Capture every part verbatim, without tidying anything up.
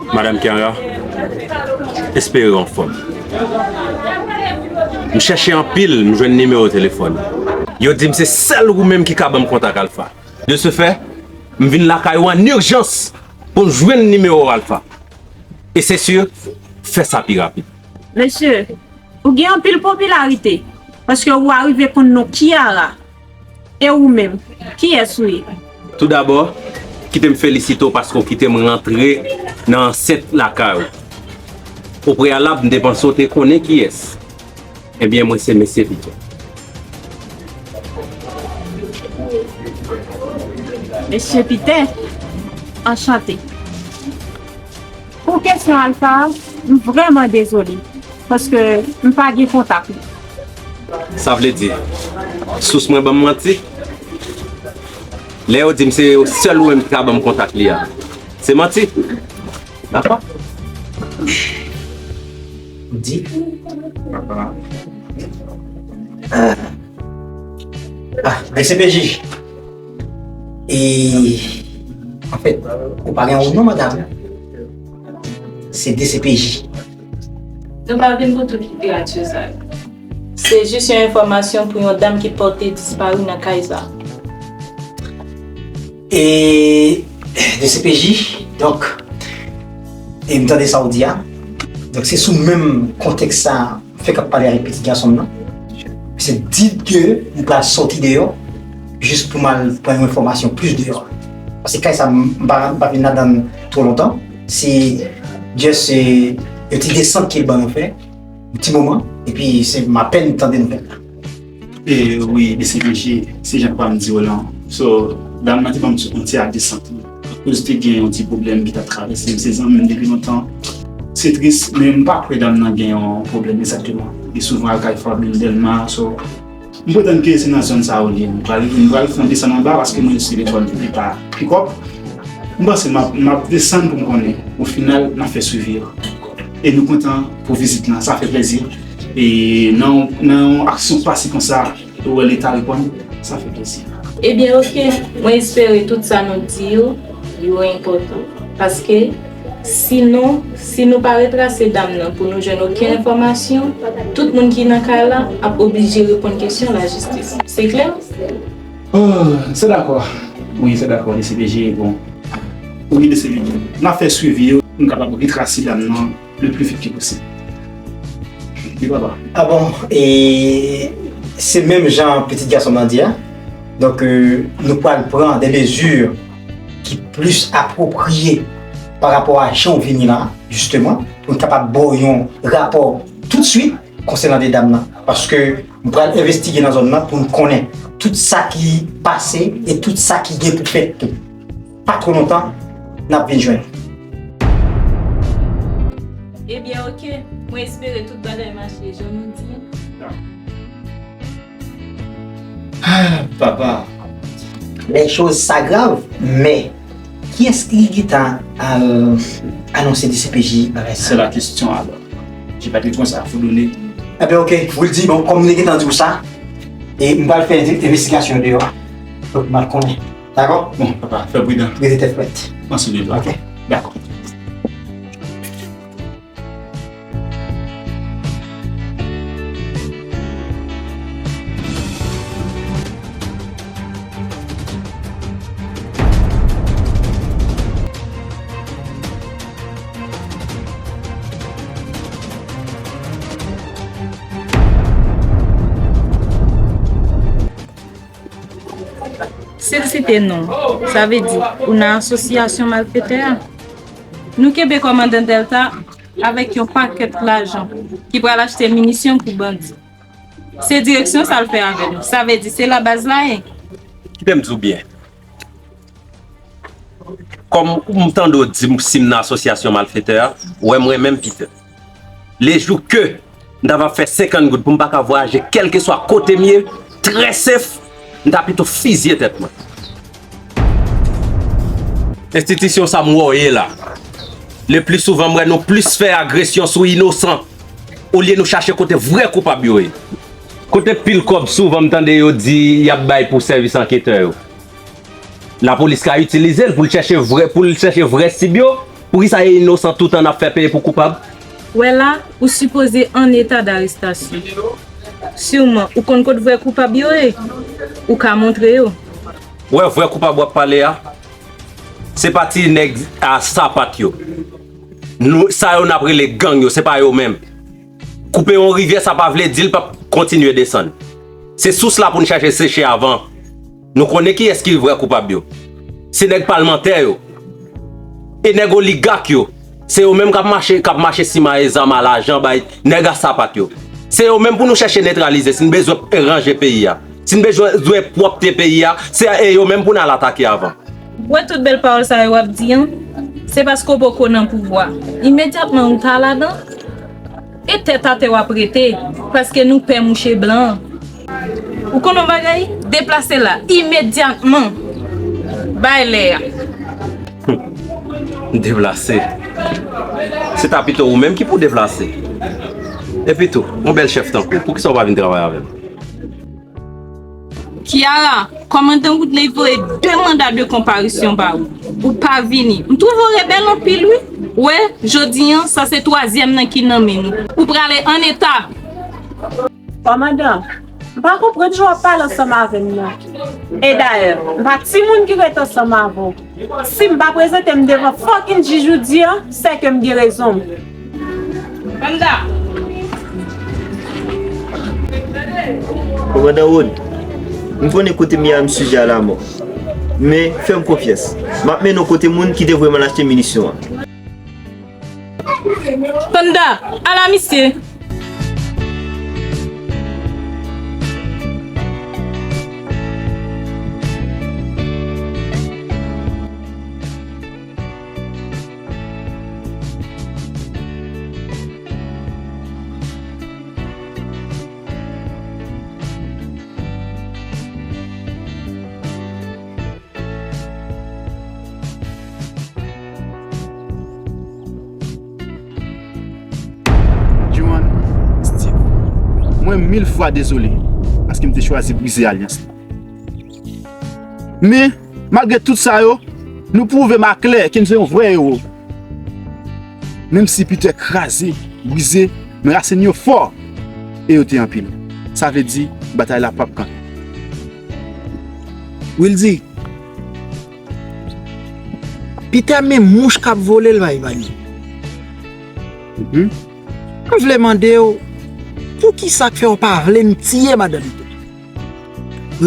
Madanm Kiara, espere w anfòm. M chèche anpil, m jwenn nimewo telefòn. Yo di m se sèl ou menm ki ka ban m kontak Alpha. De ce fait, m vin lakay ou an ijans pou m jwenn nimewo Alpha. E se si, fè sa pi rapid. Mesye, ou gen anpil popilarite, paske ou arive konn non Kiara. E ou menm, kiyès ou ye? Toudabò, kite m felisite w paske w kite m rantre nan ansent lakay ou. O preyalab, m te panse w te konnen kiyès. Ebyen, mwen se mesye Peter. Mesye Peter, anchante. Pou kesyon Alpha a, m vrèman dezole, paske m pa gen kontak li. Sa vle di, sous mwen ban m manti? Lè yo di m se sèl ou menm ki ka ban m kontak li a, se manti? Dakò. Di. Papa. Ah, D C P J. E, anfèt, ou pa gen yon non, madanm. Se D C P J. Nou pa vin pou tout literati sa yo. Se jis yon enfòmasyon pou yon dam ki pòte dispari nan kay sa. E, D C P J, donk, e m tande sa w di a. Donk, se sou menm kontèks sa, m fèk ap pale avèk pitit gason m nan. Se di ke m pral sòti deyò, jis pou m al pran yon enfòmasyon plis deyò. Paske kay sa, m pa, m pa vin ladan l twò lontan. Se just, eh, yon ti desant ke l ban mwen fè, yon ti moman, epi se m apèn tande nouvèl la. E wi, D C P J, se jan papa m di w lan. So, dam nan te ban m yon ti adesant. Akoz te gen yon ti pwoblèm ki t ap travèse m, se zanmi m depi lontan. Se tris, men m pa kwè dam nan gen yon pwoblèm egzakteman. Li souvan al kay fanmi l Dèlma, so, m pretann ke se nan zòn sa yo li ye. M pral, m pral fè yon desann anba paske mwen riske detwa m pi pa pikòp. M panse m ap, m ap desann pou m konnen. O final, n ap fè swivi. E nou kontan pou vizit lan, sa fè plezi. E nan, nan yon aksyon pase konsa, ou wè Leta reponn, sa fè plezi. Ebyen, oke. Mwen espere tout sa nou di yo, yo enpòtan. Paske, sinon, si nou pa retrase dam nan pou nou jwenn okenn enfòmasyon, tout moun ki nan kay la ap oblije reponn kesyon lajistis. Se klè? Oh, se dakò. Wi, se dakò, D C P J, bon. Wi, D C P J. N ap fè swivi yo, pou n kapab retrase dam nan le plus vite que possible. Wi, papa. Ah bon, e se menm jan pitit gason m nan di a. Donk, euh, nou pral pran de mezi ki plis apwopriye pa rapò a jan w vini la, jisteman, pou n kapab ba w yon rapò toutswit konsènan de dam nan. Paske m pral envestige nan zòn nan pou m konnen tout sa ki pase e tout sa ki gen pou fèt tou. Pa twò lontan, n ap vin jwenn. Ebyen, oke. Mwen espere tout bagay mache jan nou di. Ah, papa. Les choses s'aggravent, men kiyès ki gentan al anonse D C P J bagay sa? C'est la question, alors. J'ai pas de réponse à vous donner. Ebyen, oke. Wildy, bon, kòm li gentan di w sa, e m pral fè envestigasyon deyò. Donk, m al konnen. Dakò? Bon, papa, fè pridan. Rete tèt frèt. Pran swen de twa. Oke. Dakò. Si l site non, sa vle di ou nan asosyasyon malfetè a. Nou kenbe kòmandan Delta avèk yon pakèt lajan ki pral achte minisyon pou bandi. Se direksyon sa l fè avè nou. Sa vle di se la baz la ye. Kite m di w byen. Kòm ou m tande w di m si m nan asosyasyon malfetè a, ou wè m renmen m Peter. Lejou ke m ta va fè senkant goud pou m pa ka vwayaje kèlkeswa kote m ye, trè sef, m ta pito fizye tèt mwen. Enstitisyon sa m wè w ye la. Le pli souvan m wè nou plis fè agresyon sou inosan olye nou chache kote vrè koupab yo ye. Kote pil kòb souvan m tande yo di y ap bay pou sèvis anketè yo. Lapolis ka itilize l pou l chèche vrè, pou l chèche vrè sib yo. Poukisa e inosan toutan n ap fè peye pou koupab? Wè la, ou sipoze an eta darestasyon. Siman, ou konn kot vrè koupab yo ye? Ou ka montre yo. Wè vrè koupab w ap pale a? Se pa ti nèg a sapat yo. Nou, sa yo n ap rele gang yo, se pa yo menm. Koupe yon rivyè, sa pa vle di l p ap kontinye desann. Se sous la pou n chache seche avan. Nou konnen kiyès ki vrè koupab yo. Se nèg palmantè yo. E nèg oligak yo. Se yo menm k ap mache, k ap mache simaye zam a lajan bay nèg a sapat yo. Se yo menm pou nou chèche netralize si n bezwen ranje peyi a. Si n bezwen, bezwen pwòpte peyi a, se e yo menm pou n al atake avan. Ou wè tout bèl pawòl sa yo w ap di an? Se paske w poko nan pouvwa. Imedyatman ou ta ladan, e tèt atè w ap rete, paske nou pè mouche blan. Ou konn yon bagay? Deplase la, imedyatman. Bay lè a. Deplase? Se ta pito ou menm ki pou deplase. Epi tou, yon bèl chèf tankou w, poukisa w pa vin travay avè m? Kiara, kòmandan Woodley voye de manda de konparisyon ba ou. Ou pa vini. M twouve w rebèl anpil, wi. Wè, jodi an, sa se twazyèm nan ki nan men nou. Ou prale an eta. Kòmandan, m pa konprann jan w ap pale ansanm avè m nan. E dayè, m pa timoun ki ret ansanm avè w. Si m pa prezante m devan fucking jij ou di an, se ke m gen rezon m. Panda. Kòmandan Wood, m konnen kote m ye a m sijè a lamò. Men, fè m konfyans. M ap mennen w kote moun ki te voye m al achte minisyon an. Panda, ala misye. Juan, Steve, mwen mil fwa dezole paske m te chwazi brize alyans la. Men, malgre tout sa yo, nou pwouve m aklè ke n se yon vrè ewo. Menm si Peter kraze, brize, men rasin yo fò e yo te anpil. Sa vle di, batay la p ap kanpe. Wildy, Peter menm mouch k ap vole l pa epanye. Mhm. M vle mande w, poukisa k fè w pa vle n tiye madanm Peter?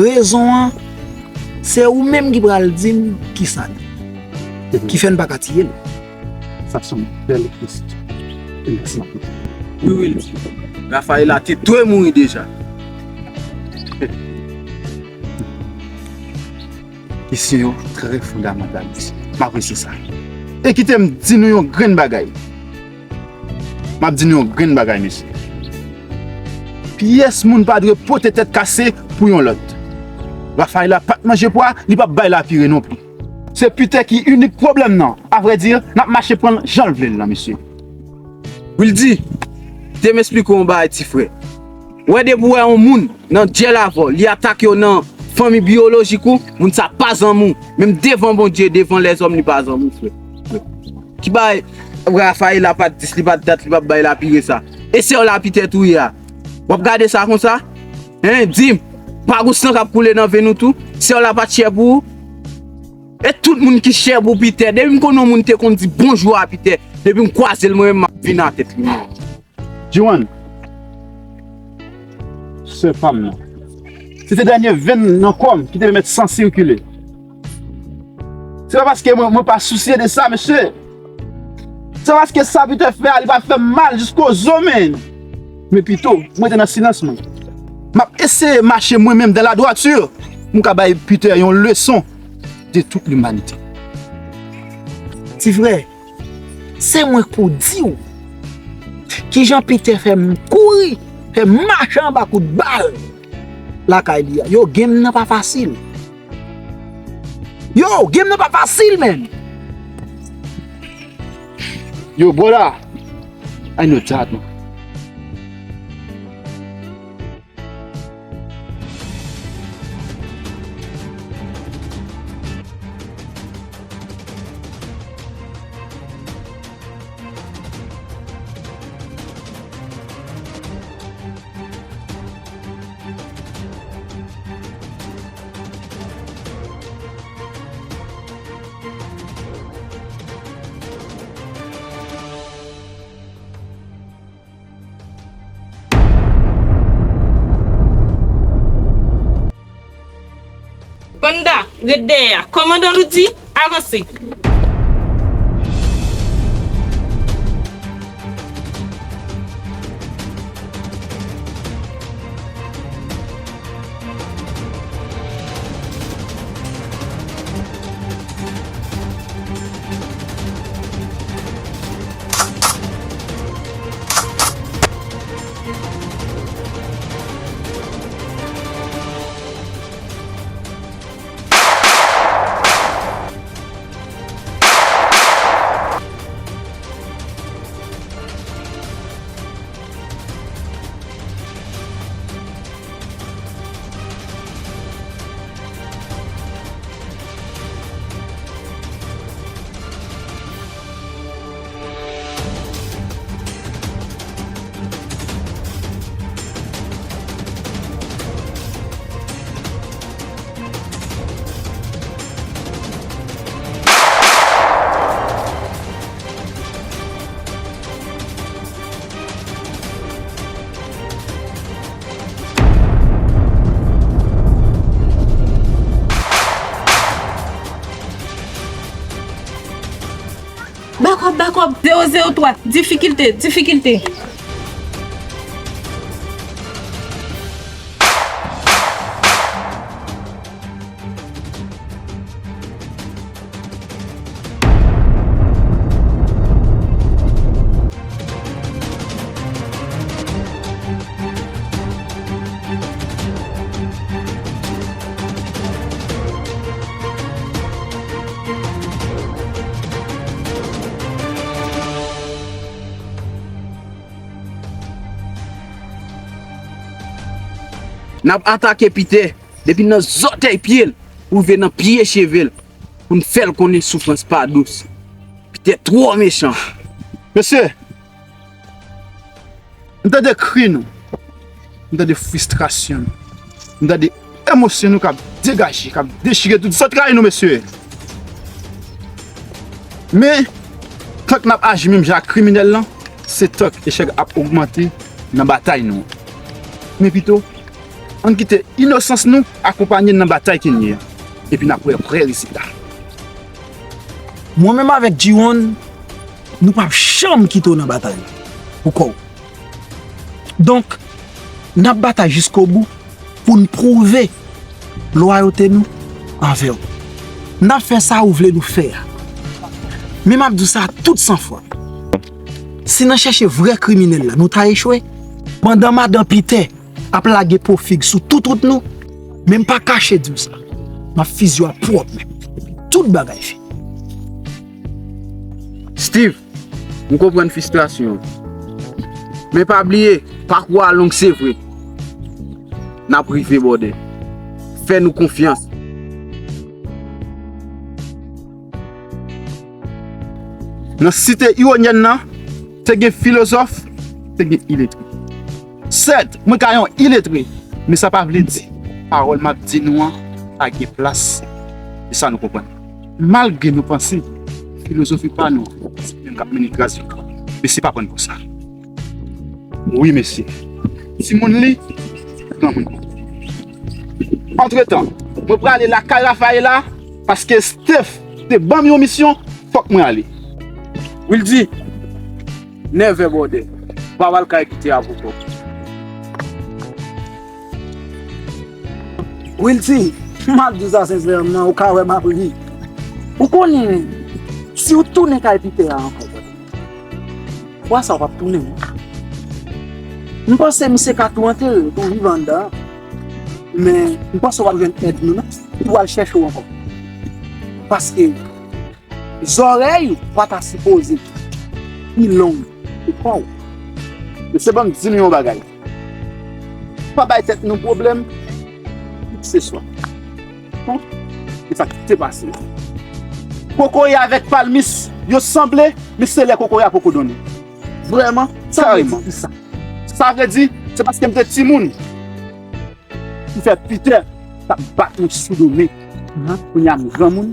Rezon an, se ou menm ki pral di m kisa l ye, ki fè n pa ka tiye l. Sa se yon bèl kesyon. Mèsi. Wi, Wildy. Rafaela te dwe mouri deja. Kesyon yo trè fondamantal, mesye. M apresye sa. E kite m di nou yon grenn bagay. M ap di nou yon grenn bagay, mesye. Pyès moun pa dwe pote tèt kase pou yon lòt. Rafaela pa t manje pwa, li p ap bay lapire non plis. Se Peter ki inik pwoblèm nan. Avrèdi, n ap mache pran l jan l vle l lan, mesye. Wildy, kite m esplike w yon bagay, ti frè. Wè, depi w wè yon moun nan dyèl avè w, li atake w nan fanmi biyolojik ou, moun sa pa zanmi w. Menm devan Bondye, devan lèzòm, li pa zanmi w, frè. Ki bay Rafaela pa t dis, li pa t dat, li p ap bay lapire sa. E sè w la Peter touye a. W ap gade sa konsa? Hein, di m, pa gon san k ap koule nan venn ou tou? Sè w la pa t chè pou ou? E tout moun ki chè pou Peter, depi m konnen yon moun te konn di bonjou a Peter, depi m kwaze l mwen menm m ap vin atèt li menm. Juan, sè pa m nan. Se te dènye venn nan kò m ki te pèmèt san sikile. Se pa paske mwen, mwen pa sousye de sa, mesye. Se pa paske sa Peter fè a, li pa fè m mal jisko zo, men. Men pito, mwen te nan silans mwen. M ap eseye mache mwen menm dan ladwati pou m ka bay Peter yon leson de tout limanite. Ti frè, se mwen k pou di w kijan Peter fè m kouri, fè m mache anba kout bal lakay li a. Yo, game nan pa fasil. Yo, game nan pa fasil, menn. Yo, brother, I know that, man. Panda, ret dèyè a. Kòmandan Rudy, avanse. Back up, back up, zewo zewo twa, difikilte, difikilte. N ap atake Pitè depi nan zòtèy pye l rive nan pye cheve l pou n fè l konnen soufrans pa dous. Pitè twò mechan. Mesye, m tande kri nou, m tande fristrasyon nou, m tande emosyon nou k ap degaje, k ap dechire tout zantray nou, mesye. Men, tank n ap aji menm jan ak kriminèl lan, se tank echèk ap ogmante nan batay nou an. Men pito, ann kite inosans nou akonpanye n nan batay ki n ye a, epi n ap wè vrè rezilta. Mwen menm avèk Jiwon, nou p ap janm kite w nan batay la pou kò w. Donk, n ap batay jiskobou pou n pwouve lwayote nou anvè w. N ap fè sa ou vle nou fè a. Men m ap di w sa tout san fwa. Si nan chèche vrè kriminèl la nou ta echwe, pandan madan Pitè ap lage po fig sou tout wout nou, men m pa kache di w sa. M ap fizye w a pwòp men. Tout bagay fini. Steve, m konprann fristrasyon w. Men pa bliye, pakou a long se vre. N ap rive, brother. Fè nou konfyans. Nan site iwonyèn nan, te gen filozòf, te gen iletre. Sèt, mwen ka yon iletre, men sa pa vle di pawòl m ap di nou an pa gen plas e sa nou konprann. Malgre nou panse filozofi pa nou an se li menm k ap mennen tras viktwa, men se pa konn konsa. Wi, mesye. Timoun li, granmoun li. Antretan, mwen prale lakay Rafaela, paske Steph te ban m yon misyon, fòk mwen ale. Wildy, nève bòdè. Ou pa pral kay kite avè w. Wildy, m ap di w sa sensèman, ou ka wè m ap ri. Ou konnen, si w tounen kay Pitè a ankò, fwa sa w p ap tounen, non. M panse misye ka tou antere, tou vivan anndan. Men, m panse w p ap jwenn èd nou, non. Li pral chèche w ankò. Paske, zòrèy pa ta sipoze pi long ke kò w. Mesye, ban m di nou yon bagay. Pa bay tèt nou pwoblèm, kèlkeswa. Bon, e sa ki te pase. Kokoye avèk palmis, yo sanble, men se lè kokoye a poko donnen. Vrèman, sa vle di ki sa? Sa vle di, se paske m te timoun ki fè Pitè t ap bat mwen sou do men. Kounye a m granmoun,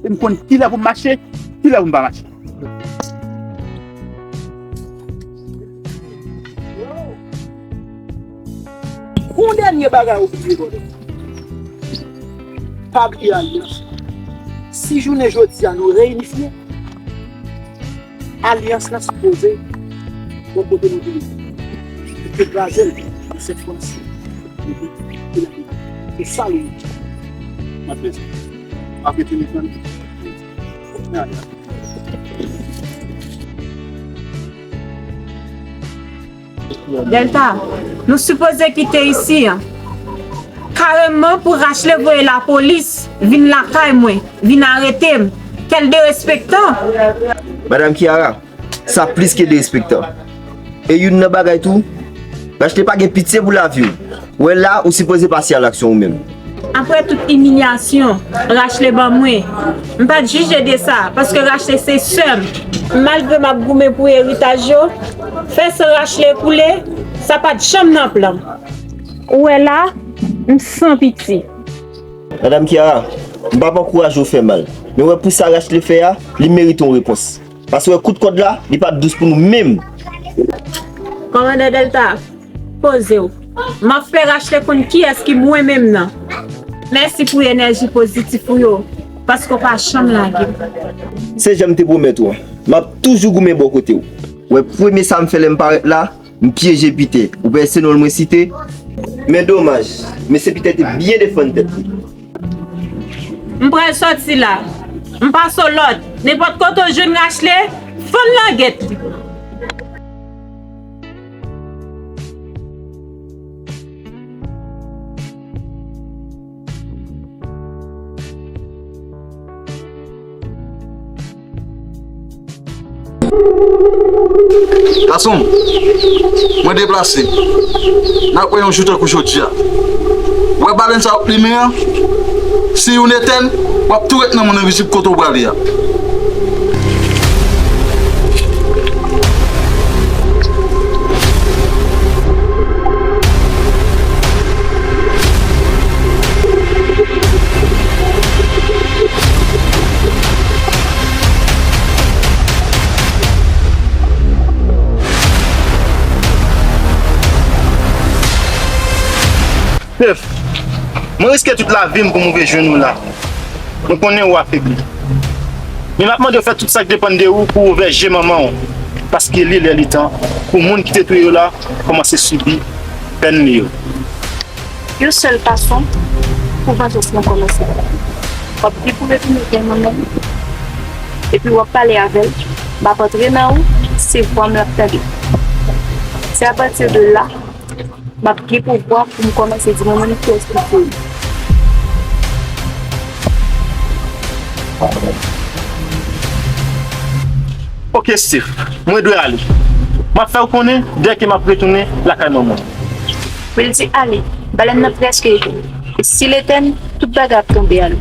e m konn kilè pou m mache, kilè pou m pa mache. Yon dènye bagay ou bliye, brother. Pa bliye alyans. Si jounen jodi a nou reyinifye, alyans lan sipoze bò kote nou te ye. Li te kraze l, men se fòs li te lage. Se sa l ye. Mwen pèse. Mwen pèse. Delta, nou sipoze kite isi an. Kareman pou Rachle voye lapolis vin lakay mwen, vin arete m. Kèl derespektan! Madam Kiara, sa plis ke derespektan. E youn nan bagay tou, Rachle pa gen pitye pou lavi w. Ou wè la, ou sipoze pase alaksyon ou menm. Apre tout imilyasyon Rachle ban mwen, m pa t jije de sa, paske Rachle se sè m. Malgre m ap goumen pou eritaj yo, fè san Rachle koule, sa pa t janm nan plan m. Ou wè la, m san pitye. Madam Kiara, m p ap ankouraje w fè mal. Men wè pou sa Rachle fè a, li merite yon repons. Paske wè kout kòd la, li pa t dous pou nou menm. Kòmandan Delta, poze w. M ap fè Rachle konn kiyès ki mwen menm nan. Mèsi pou enèji pozitif ou yo, paske w pa janm lage m. Se jan m te pwomèt ou an, m ap toujou goumen bò kote w. Wè premye sa m fè lè m parèt la, m pyeje Pitè. Ou pèse non l mwen site? Men domaj, mesye Pitè te byen defann tèt li. M pral sòti la. M pase w lòd. Nenpòt kote w jwenn Rachle, fann langèt li. Gason m, mwen deplase. N ap wè yon jou tankou jodi a. Ou wè balèn sa w ap limen an? Si youn etèn, w ap tou ret nan mòn envizib kote w prale a. Chèf, mwen riske tout lavi m pou m rive jwenn ou la. Mwen konnen ou afebli. Men m ap mande w fè tout sa k depann de ou pou w ouvè je manman w, paske li lè li tan pou moun ki te touye w la kòmanse sibi pèn li yo. Yon sèl fason pou vanjans lan kòmanse. W ap gen pou retounen gen manman w, epi w ap pale avè l. M ap antre nan ou, se vwa m l ap tande. Se apati de la, m ap gen pouvwa pou m kòmanse di manman m kiyès ki touye l. Oke, Steve, mwen dwe ale. M ap fè w konnen dèke m ap retounen lakay manman w. Wildy, ale. Balèn nan prèske etèn. E si l etèn, tout bagay ap tonbe ale.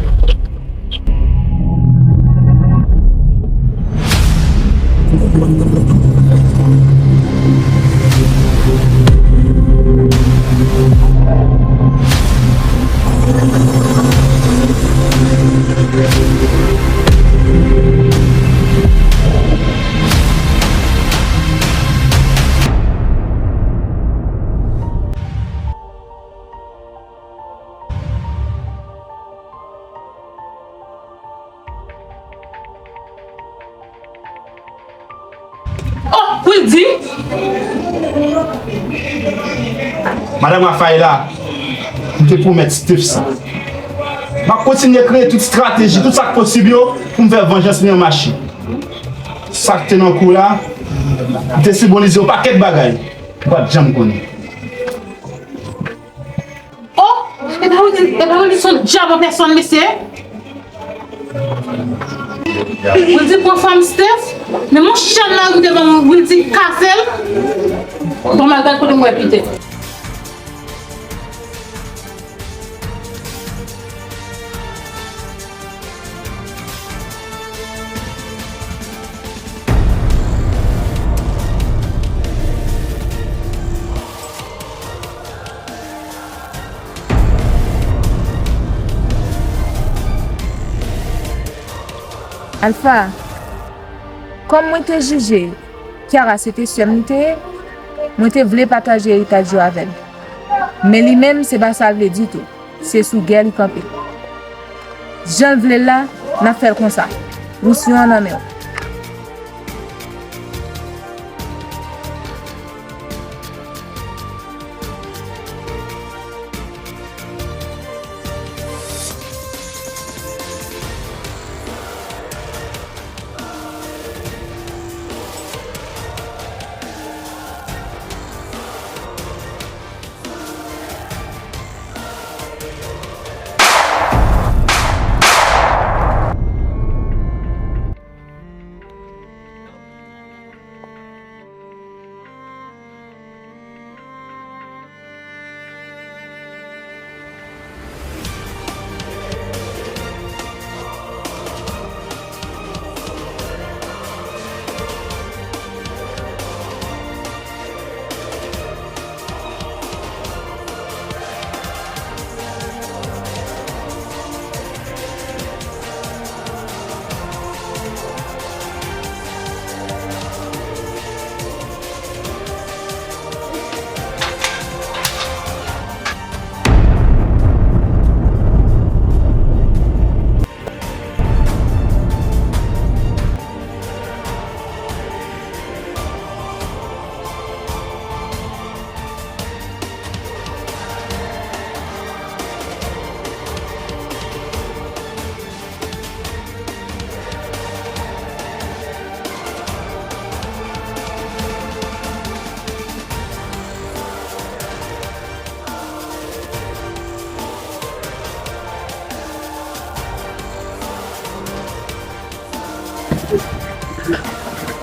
Oh, Wildy! Madan Rafaela, m te pwomèt Steve sa. M ap kontinye kreye tout estrateji, tout sa k posib yo pou m fè vanjans li an mache. Sa k te nan kou la, m te senbolize yon pakèt bagay ou pa t janm konnen. Oh, epa Wildy, epa Wildy se yon dyab an pèsòn, mesye. Wildy pran fanm Steph, men yon chèn la rive ban mwen, Wildy kase l. Bon, m al gad kote m wè Pete. Alpha, kòm mwen te jije Kiara se te sè m li te ye, mwen te vle pataje eritaj yo avè l. Men li menm, se pa sa l vle ditou. Se sou gè li kanpe. Jan l vle l la, n ap fè l konsa. Misyon an nan men w.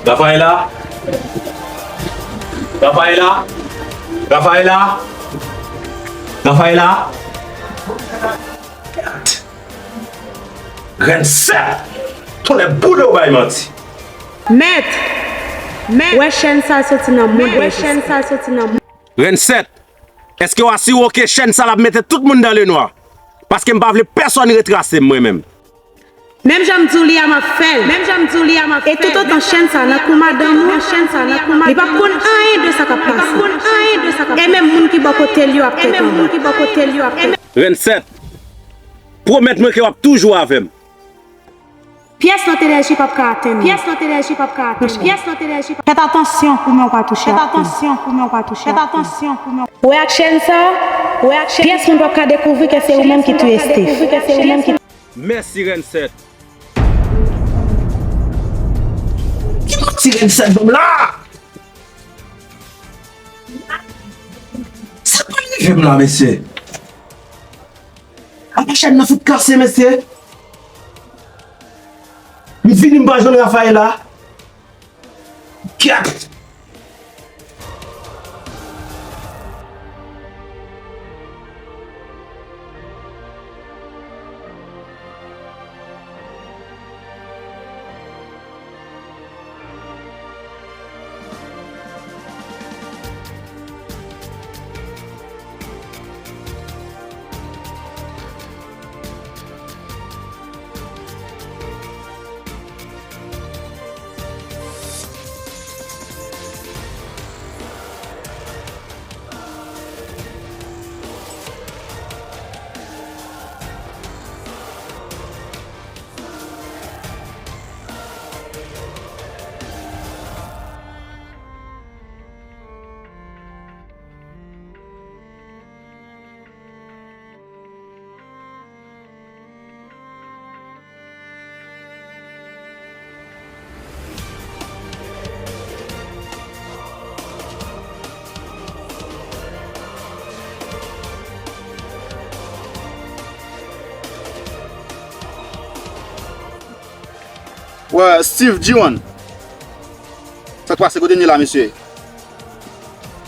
Rafaela! Rafaela! Rafaela! Rafaela! Gad! Rèn sèt! Tonnè boule w bay manti! Mèt! Mèt! Wè chèn sa soti nan mond mwen. Wè chèn sa soti nan mond. Rèn sèt! Èske w asire w ke chèn sa l ap mete tout moun dan lenwa? Paske m pa vle pèsonn retrase m, mwen menm. Menm jan m di w li a, m ap fè l. Menm jan m di w li a, m ap fè l. E toutotan chèn sa nan kou madanm ou, chèn sa nan kou madanm ou, li p ap konn anyen de sa k ap pase. Li p ap konn anyen de sa k ap pase. E menm moun ki bò kote l yo ap fè tanbou. Rèn sèt, pwomèt mwen ke w ap toujou avè m. Pyès nan tènèji p ap ka atenn mwen. Pyès nan tènèji p ap ka atenn mwen. Pyès nan tènèji p ap... Fèt atansyon pou men w pa touche ak kò m. Fèt atansyon pou men w pa touche ak kò m. Fèt atansyon pou men w... Wè ak chèn sa, wè ak chèn sa, pyès moun p ap ka dekouvri ke se ou menm ki touye Steph. Mèsi, Rèn sèt. Ki manti Rèn sèt ban m la? Sa k pral rive m la, mesye? Apa chèn nan fout kase, mesye? M vini, m pa jwenn Rafaela. Gad! Wè, Steve G one. Sa k pase, kote n ye la, mesye?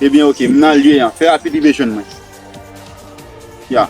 Ebyen, oke, m nan lye a. Fè rapid rive jwenn mwen. Ya.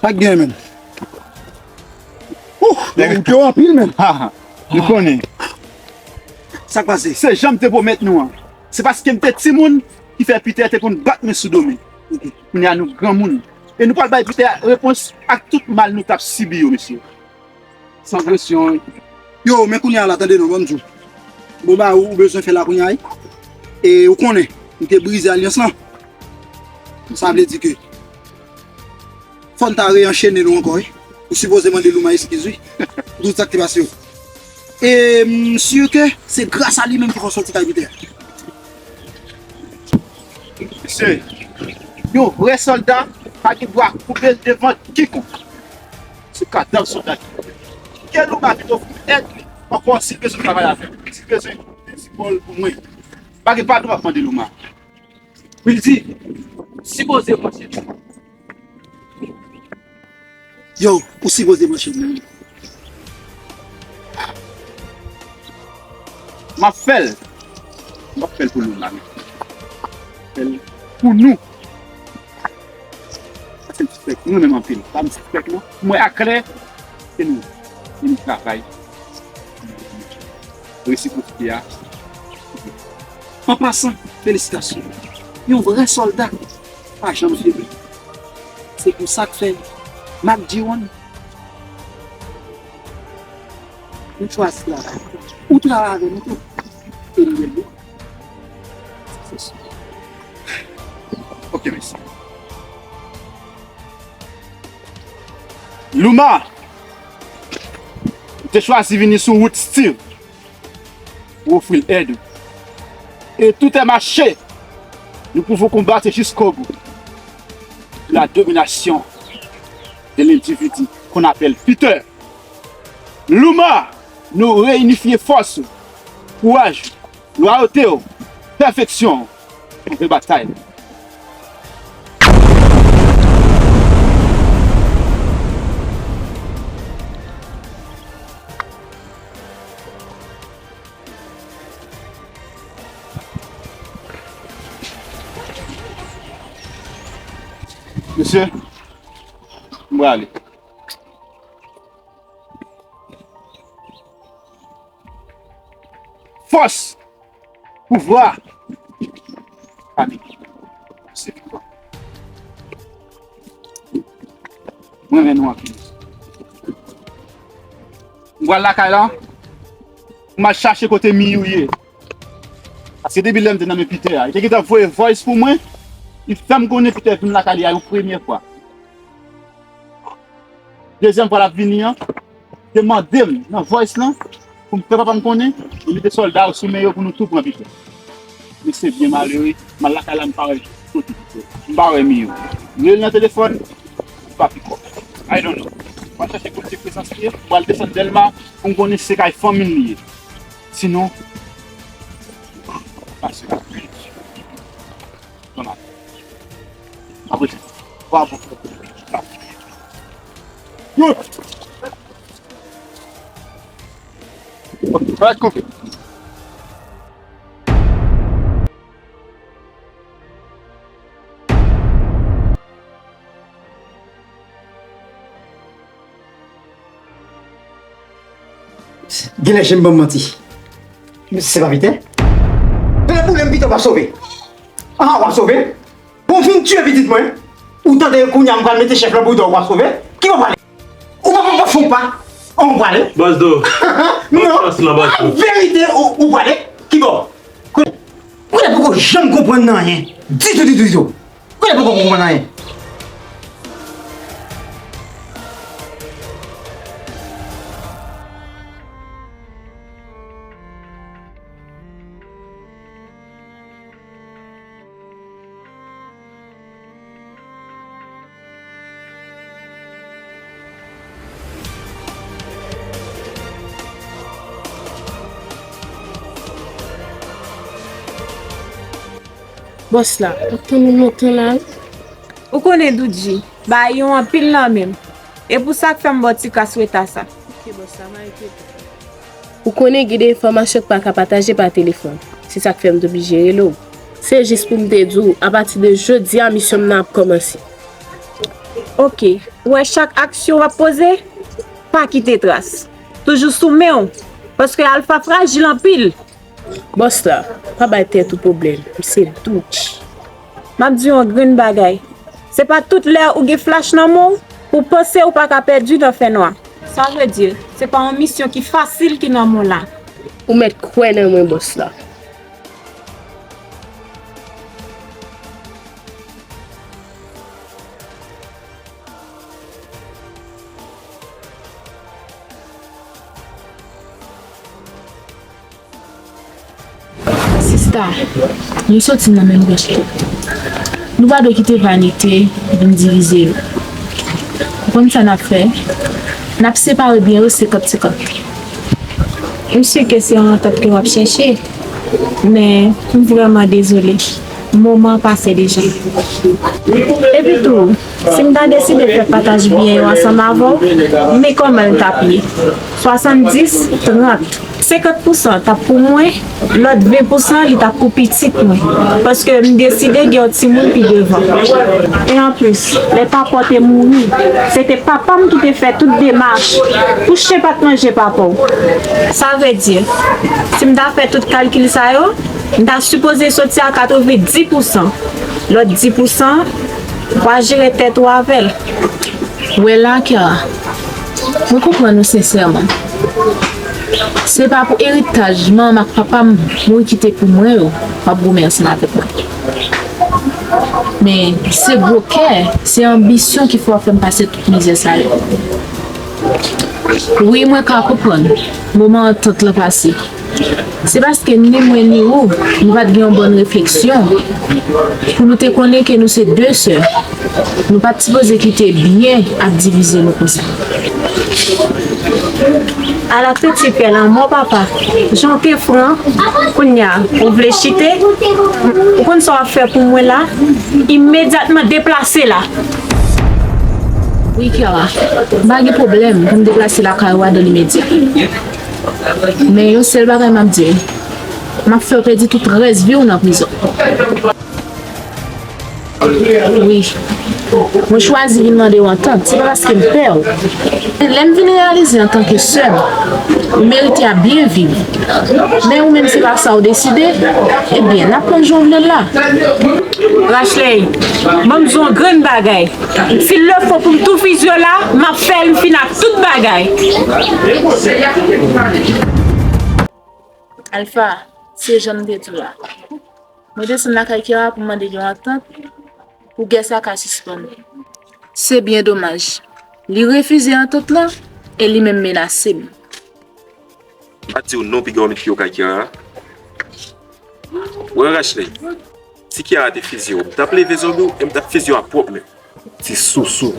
Pa t gen, menm. Ouh, nèg ou cho anpil, menm. Ha, ha. Nou konnen. Sa k pase? Se jan m te pwomèt nou an. Se paske m te timoun ki fè Peter te konn bat mwen sou do m. Kounye a nou granmoun. E nou pral bay Peter repons ak tout mal nou t ap sibi yo, mesye. San presyon. Yo, men kounye a la, tande non, ban m di w. Bon, ba, ou, ou bezwen fè la kounye a, wi. E ou konnen, m te brize alyans lan. Sa vle di ke fò n ta reanchene nou ankò, wi. Ou sipoze mande Louma eskiz, wi. Pou tout sa k te pase yo. E m si ke se gras a li menm ki fè w sòti kay Peter. Mesye, yon vrè sòlda pa gen dwa koupe l devan kikonk. Se kadav sòlda ki. Ke Louma vin ofri èd li ankò si l bezwen travay avè m, si l bezwen sipò l pou mwen. Pa gen padon m ap mande Louma. Wildy, sipoze pase. Yo, ou sipoze branche m nan. M ap fè l. M ap fè l pou nou la, men. Fè l pou nou. Sa se m sispèk. Nou menm anpil. Sa m sispèk, non. Mwen aklè, se nou. Se nou travay. Resiprosite a. An pasan, felisitasyon. Yon vrè sòlda pa janm febli. Se pou sa k fè Mac G one, nou chwazi travay. Ou travay avè nou tou. E nou byen. Ok, mèsi. Louma, ou te chwazi vini sou wout Steve. Ou ofri l èd ou. E tout est marché. Nou pou konbat jusqu'au bout. La domination de l'individu qu'on appelle Peter. Louma, nou reyinifye fòs ou, kouraj ou, lwayote ou, pèfeksyon ou. Antre batay. Mesye, m prale. Fòs! Pouvwa! Fanmi. Se viktwa. Mwen renmen nou anpil. M pral lakay la. M al chache kote Miyou ye. Paske depi lè m te nan men Peter a, li te gentan voye voice pou mwen. Li fè m konnen Peter vin lakay li a yon premye fwa. Dezyèm fwa l ap vini an, te mande m nan voice lan pou m fè papa m konnen, e mete sòlda yo sou men yo pou nou tou pran Peter. Men se byen malere, m al lakay la, m pa wè kote Peter. M pa wè Miyou. M rele l nan telefòn, li pa pikòp. I don't know. M al chache kote prezans li ye, m pral desann Dèlma pou m konnen si se kay fanmi l li ye. Sinon, pase la. Bon, apre sa, bravo. Good. Ok, right, cook it. Genlè je m ban m manti. Se pa Pitè? Genlè boule m Pitè w pa sove. Ah, w ap sove? Bon, fin tiye pitit mwen. Ou tande kounye a m pral mete chèf lan pou w, ou pa sove. Ki bò w prale? Ou pa, pa, pa fè yon pa. Ou prale? Bòs do. Non. Bòs lan, bòs do. An verite, ou, ou prale? Ki bò? Kounye, kounye poko janm konprann nan anyen. Ditou, ditou, ditou. Kounye poko konprann anyen. Bòs la, ou tann ou lontan la wi. Ou konnen Doudji, bagay yo anpil nan men m. E pou sa k fè m ba w ti kras reta sa. Ok, bòs la, pa enkyete. Ou konnen gen de enfòmasyon k pa ka pataje pa telefòn. Se sa k fè m t oblije rele w. Se jis pou m te di w, apati de jodi a, misyon m nan ap kòmanse. Ok, ou wè chak aksyon w ap poze, pa kite tras. Toujou sou men w, paske Alpha frajil anpil. Bòs la, pa bay tèt ou pwoblèm, m se Doudji. M ap di w yon grenn bagay. Se pa tout lè ou gen flach nan men w, pou w panse ou pa ka pèdi nan fènwa. Sa vle di, se pa yon misyon ki fasil ki nan men w la. Ou mèt kwè nan mwen, bòs la. Sista, nou soti nan menm branch tou. Nou pa dwe kite vanite vin divize nou. Ou konn sa n ap fè? N ap separe byen yo senkant senkant. M si ke se yon antant ke w ap chèche, men m vrèman dezole. Moman an pase deja. Epi tou, si m ta deside fè pataj byen yo ansanm avè w, men kòman l t ap ye? Swasanndis, trant. Senkant pousan t ap pou mwen, lòt ven pousan li t ap pou pitit mwen. Paske m deside gen yon timoun pi devan. E anplis, lè papa w te mouri, se te papa m ki te fè tout demach pou chen pa t manje papa w. Sa vle di, si m ta fè tout kalkil sa yo, m ta sipoze soti a katrevenndis pousan. Lòt dis pousan, w a jere tèt ou avè l. Ou wè la, Kiara, mwen konprann ou sensèman. Se pa pou eritaj manman m ak papa m mouri kite pou mwen yo, m ap goumen ansanm avèk mwen. Men, se gwo kè, se anbisyon ki fè w ap fè m pase tout mizè sa yo. Wi, mwen ka konprann moman antant lan pase. Se paske ni mwen ni ou, nou pa t gen yon bòn refleksyon pou nou te konnen ke nou se de sè. Nou pa t sipoze kite byen ap divize nou konsa. Ala piti pè lanmò papa. Jan w te fran, kounye a, ou vle chite? Ou konn sa w ap fè pou mwen la? Imedyatman deplase la. Wi, Kiara, m pa gen pwoblèm pou m deplase lakay ou a dan limedya. Men yon sèl bagay m ap di w, m ap fè w pèdi tout rès vi w nan prizon. Wi. Mwen chwazi vin mande w antant, se pa paske m pè w. Lè m vin reyalize antanke sè m, ou merite ap byen viv. Men ou menm se pa sa w deside, ebyen, n ap pran jan w vle l la. Rachley, ban m di w yon grenn bagay. Si l le fo pou m tou fizye w la, m ap fè l, m fin ak tout bagay. Alpha, se jan m te di w la. Mwen desann lakay Kiara pou m mande l yon antant pou gè sa ka sispann. Se byen domaj. Li refize antant lan e li menm menase m. M pa t di w non piga w met pye w kay Kiara. Ou wè Rachley, si Kiara te fizye w, m t ap leve zonbi w e m t ap fizye w a pwòp men. Ti sousou.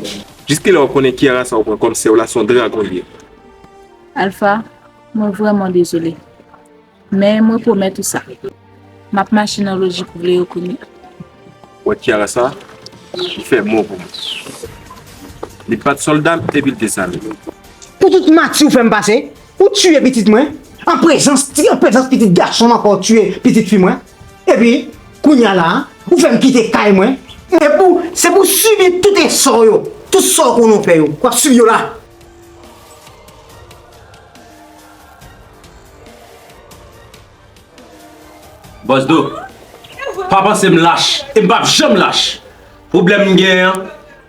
Jiskilè w konnen Kiara sa w pran kòm sè w la se yon dragon l ye. Alpha, mwen vrèman dezole. Men mwen pwomèt ou sa. M ap mache nan lojik ou vle yo kounye a. Wè Kiara sa, li fè mò pou mwen. Li pa t sòlda m epi l te sal. Pou tout mati ou fè m pase, ou tiye pitit mwen, an prezans, an prezans pitit gason m ankò ou tiye pitit fi mwen. Epi, kounye a la, ou fè m kite kay mwen. E pou, se pou sibi tout e sò yo, tout sò konnen w fè yo, w ap sibi yo la. Bòs Do, pa panse m lach, e m p ap janm lach. Pwoblèm m genyen an,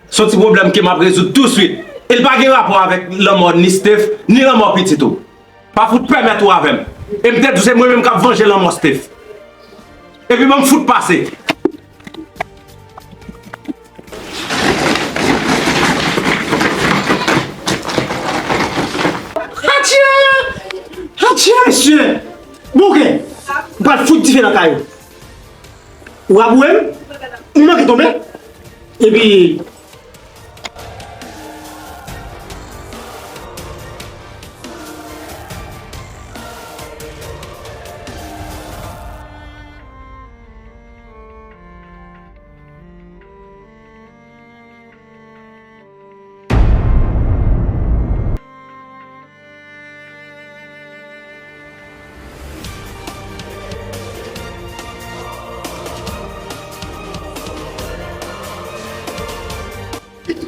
se yon ti pwoblèm ke m ap rezoud touswit. E l pa gen rapò avèk lanmò ni Steph, ni lanmò pitit ou. Pa fout pèmèt ou avè m. E m te di w se mwen menm k ap vanje lanmò Steph. Epi ban m fout pase. Atchè! Atchè, mesye! Bouke! M pral fout dife nan kay ou. Ou raboure m? Ou manke tonbe? Epi,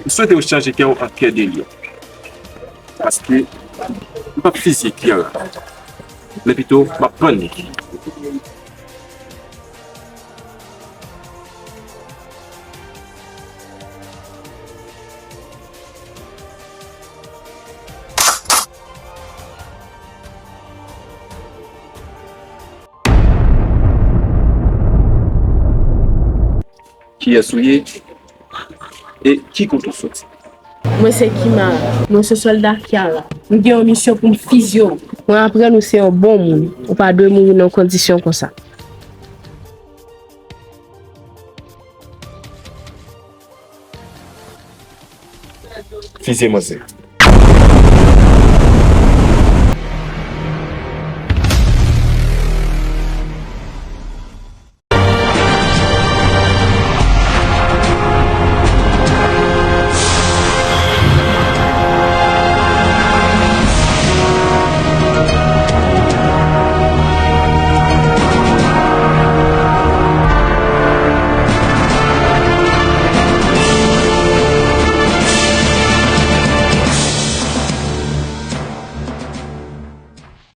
M swete w chanje kè w an kè de lyon. Paske m p ap fizye Kiara. Men pito, m ap pann li. Kiyès ou ye? E ki kote w soti? Mwen se Kimara. Mwen se sòlda Kiara. M gen yon misyon pou m fizye w. Mwen aprann ou se yon bon moun. Ou pa dwe mouri nan yon kondisyon konsa. Fizye manzè.